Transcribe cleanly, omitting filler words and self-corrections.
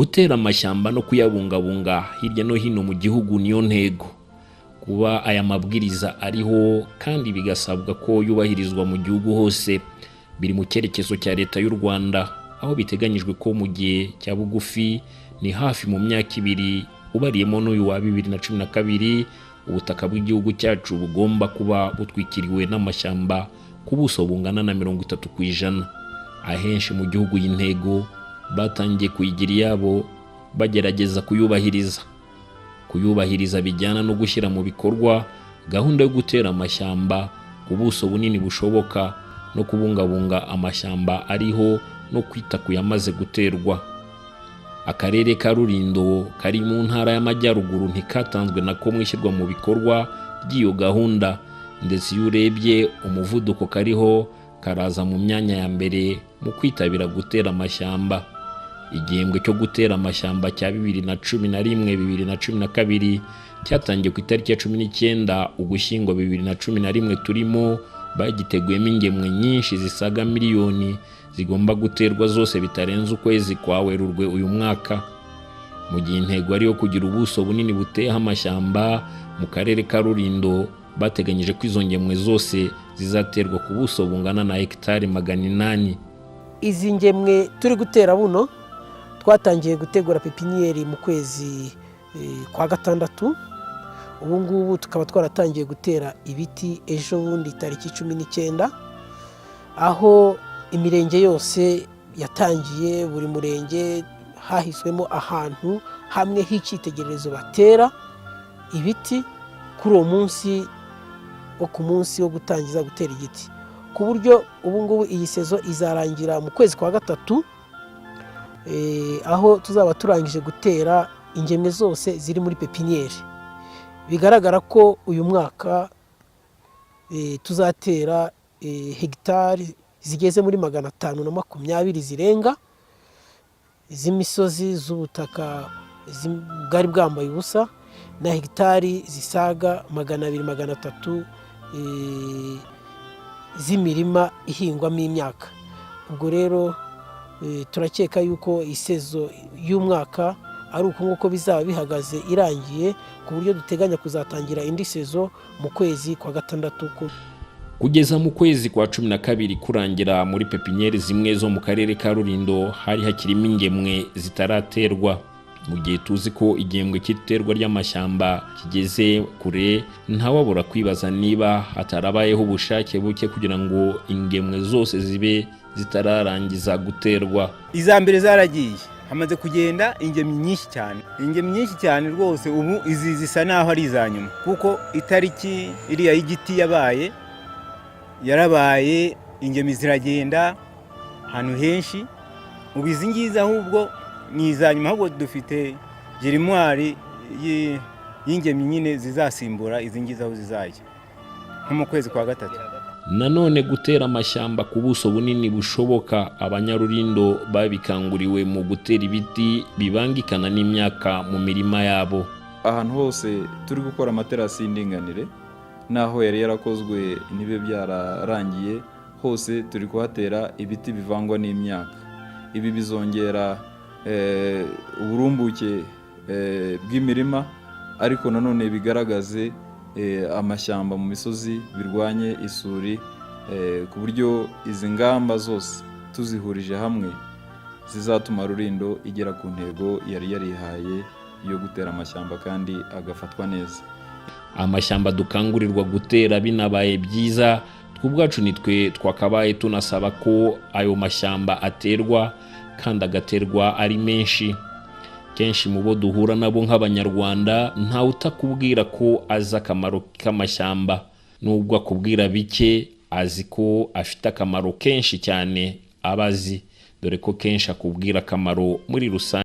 Gutera amashyamba no kuyabungabunga hirya no hino mu gihugu niyo ntego. Kuba aya mabwiriza ariho kandi bigasabwa ko yubahirizwa mu gihugu hose biri mu cyerekezo cya Leta y'u Rwanda, aho biteganyijwe ko mu gihe cya bugufi, ni hafi mu myaka 2 ubariyemo n'uyu wa 2012, ubutaka bw'igihugu cyacu bugomba kuba butwikiriwe n'amashyamba ku buso bungana na 30%. Ahenshi mu gihugu iyi ntego batangiye kuyigira iyabo, bagerageza kuyubahiriza. Kuyubahiriza bijyana no gushyira mu bikorwa gahunda yo gutera amashyamba ku buso bunini bushoboka no kubungabunga amashyamba ariho no kwita ku yamaze guterwa. Akarere ka Rulindo kari mu Ntara y'Amajyaruguru ntikatanzwe nako mu ishyirwa mu bikorwa ry'iyo gahunda, ndetse iyo urebye umuvuduko kariho karaza mu myanya ya mbere mu kwitabira gutera amashyamba. Igihembwe cyo gutera amashyamba cya 2011 2012 cyatangiye ku itariki ya 19 Ugushyingo 2011 turimo, bagiteguyemo ingemwe nyinshi zisaga miliyoni zigomba guterwa zose bitarenze ukwezi kwa Werurwe uyu mwaka. Mu gihe intego ari iyo kugira ubuso bunini buteyeho amashyamba, mu karere ka Rulindo bateganyije ko izo ngemwe zose zizaterwa ku buso bungana na hegitari 800. Izi ngemwe turi gutera buno twatangiye gutegura pepiniyeri mu kwezi kwa gatandatu, ubu ngubu tukaba twaratangiye gutera ibiti ejo bundi tariki 19, aho imirenge yose yatangiye. Buri murenge hahiswemo ahantu hamwe h'icyitegererezo batera ibiti kuri uwo munsi wo ku munsi wo gutangiza gutera igiti, ku buryo ubu ngubu iyi saison izarangira mu kwezi kwa gatatu, aho tuzaba turangije gutera ingemwe zose ziri muri pepiniyeri. Bigaragara ko uyu mwaka tuzatera hegitari zigeze muri 520 zirenga z'imisozi z'ubutaka bwari bwambaye ubusa, na hegitari zisaga 200, 300 z'imirima ihingwamo imyaka. Ubwo rero turakeka yuko i saison y'umwaka ari uko nguko bizaba bihagaze irangiye, ku buryo duteganya kuzatangira indi saison mu kwezi kwa gatandatu. Kugeza mu kwezi kwa 12 kurangira, muri pepiniyeri zimwe zo mu karere ka Rulindo hari hakirimo ingemwe zitaraterwa. Mu gihe tuzi ko igihembwe cy'iterwa ry'amashyamba kigeze kure, ntawabura kwibaza niba hatarabayeho ubushake buke kugira ngo ingemwe zose zibe zitararangiza guterwa. Iza mbere zaragiye, hamaze kugenda ingemwe nyinshi cyane, ingemwe nyinshi cyane rwose. Ubu izi zisa naho ari iza nyuma, kuko itariki iriya y'igiti yabaye yarabaye, ingemwe ziragenda ahantu henshi. Ubu izi ngizi ahubwo ni iza nyuma, ahubwo dufite gerimoire y'ingemwe nyine zizasimbura izi ngizi aho zizajya nko mu kwezi kwa gatatu. Nanone gutera amashyamba ku buso bunini bushoboka, Abanyarulindo babikanguriwe mu gutera ibiti bibangikana n'imyaka mu mirima yabo. Ahantu hose turi gukora amaterasi y'indinganire n'aho yari yarakozwe ntibe byararangiye, hose turi kuhatera ibiti bivangwa n'imyaka. Ibi bizongera uburumbuke bw'imirima, ariko nanone bigaragaze amashyamba mu misozi, birwanye isuri, ku buryo izi ngamba zose tuzihurije hamwe zizatuma Rulindo igera ku ntego yari yarihaye yo gutera amashyamba kandi agafatwa neza. Amashyamba dukangurirwa gutera, binabaye byiza twe ubwacu nitwe twakabaye tunasaba ko ayo mashyamba aterwa kandi agaterwa ari menshi. Kenshi mu bo duhura nabo nk'Abanyarwanda, ntawe utakubwira ko azi akamaro k'amashyamba. Nubwo akubwira bike, azi ko afite akamaro kenshi cyane aba azi, dore ko kenshi akubwira akamaro muri rusange.